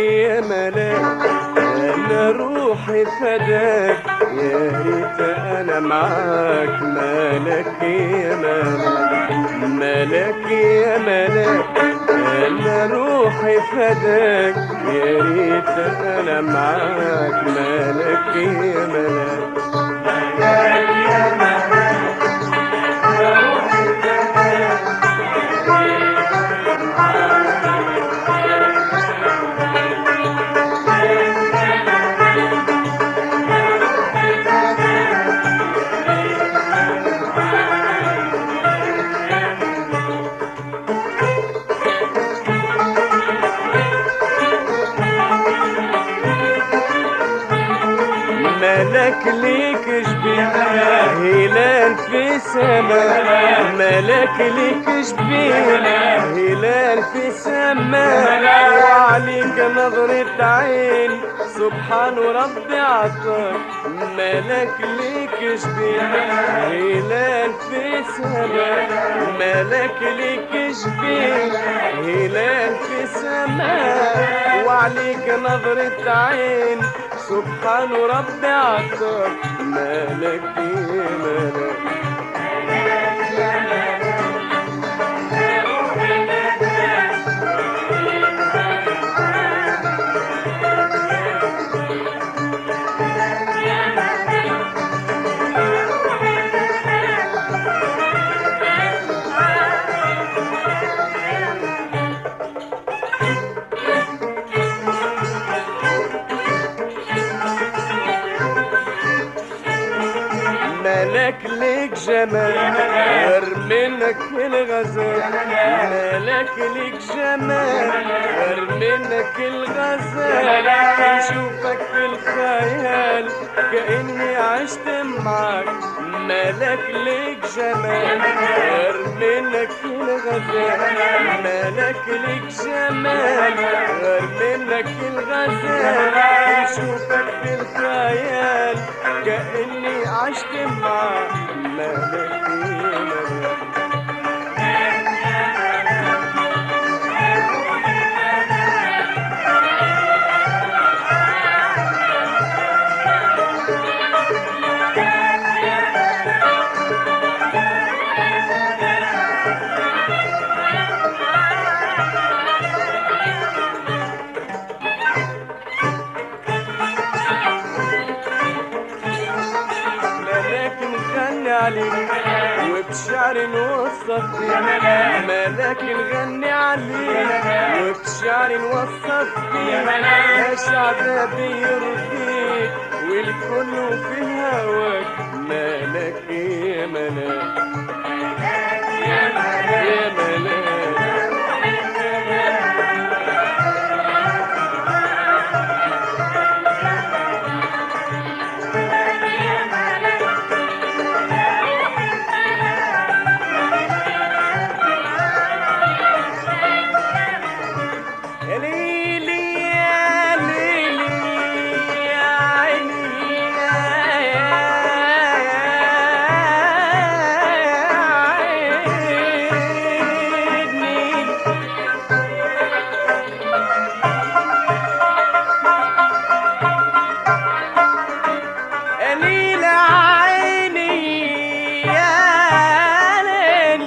يا ملاك، انا روحي فداك، يا ريت انا معاك. مالك يا ملاك، مالك يا ملاك، انا روحي فداك، يا ريت انا معاك. مالك يا ملاك، ملاك يا ملاك، يا روحي فداك، مالك ليك شبيه هلال في سما، مالك ليك شبيه هلال في سما، وعليك نظرة عين سبحان ربي عطاك. مالك ليك شبيه هلال في سما، مالك ليك شبيه هلال في سما، وعليك نظرة عين سبحان ربي عطاك. مالك يا ملاك، يا ملاك، يا روحي فداك. يا ملاك، يا روحي فداك، يا ملاك. مالك ليك جمال غير منك الغزال، مالك ليك جمال غير منك الغزال، نشوفك في الخيال كأني عشت معاك. مالك ليك جمال غير منك الغزال، مالك ليك جمال غير منك الغزال، نشوفك في الخيال كأني عشت معاك. مالك يا ملاك، ملاك نغني عليك وبشعر نوصف فيك، ملاك نغني عليك وبشعر نوصف فيك، يا شعب بيرضيك والكل في هواك. مالك يا ملاك، يا ملاك، يا ملاك، يا ملاك، يا روحي فداك. يا ليلي يا ليلي يا عيني يا عيني. يا ليل عيني يا ليل،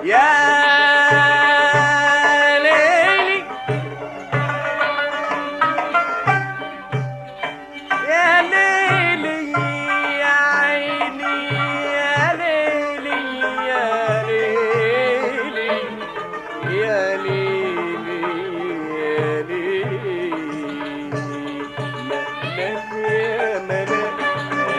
يا ليلي يا ليلي يا عيني يا ليلي يا ليلي يا ليلي يا ليلي. مالك يا ملاك،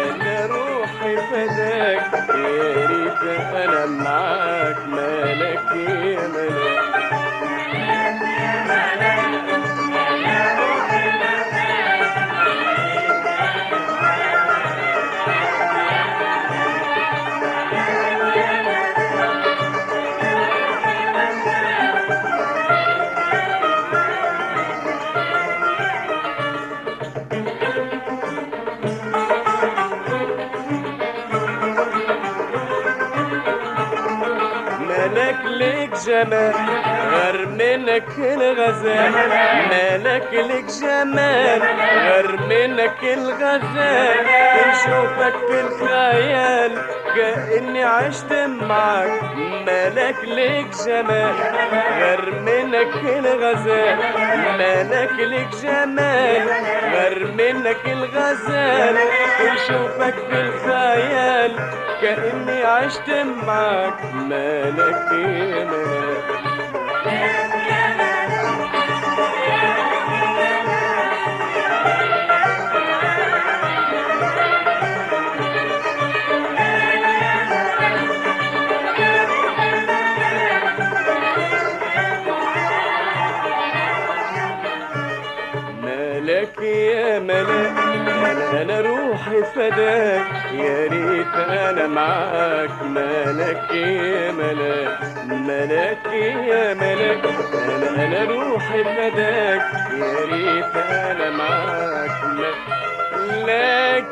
انا روحي فداك، يا ريت انا معاك. مالك يا ملاك، يا جمال غير منك الغزال، مالك لك جمال غير منك الغزال، نشوفك في الخيال كأني عشت معاك. مالك لك جمال غير منك الغزال، مالك لك جمال غير منك الغزال، نشوفك في الخيال كأني عشت معاك. مالك يا ملاك. مالك يا ملاك، انا روحي فداك، يا ريت انا معاك. مالك يا ملاك، مالك يا ملاك، انا روحي فداك، يا ريت انا معاك. ملاك.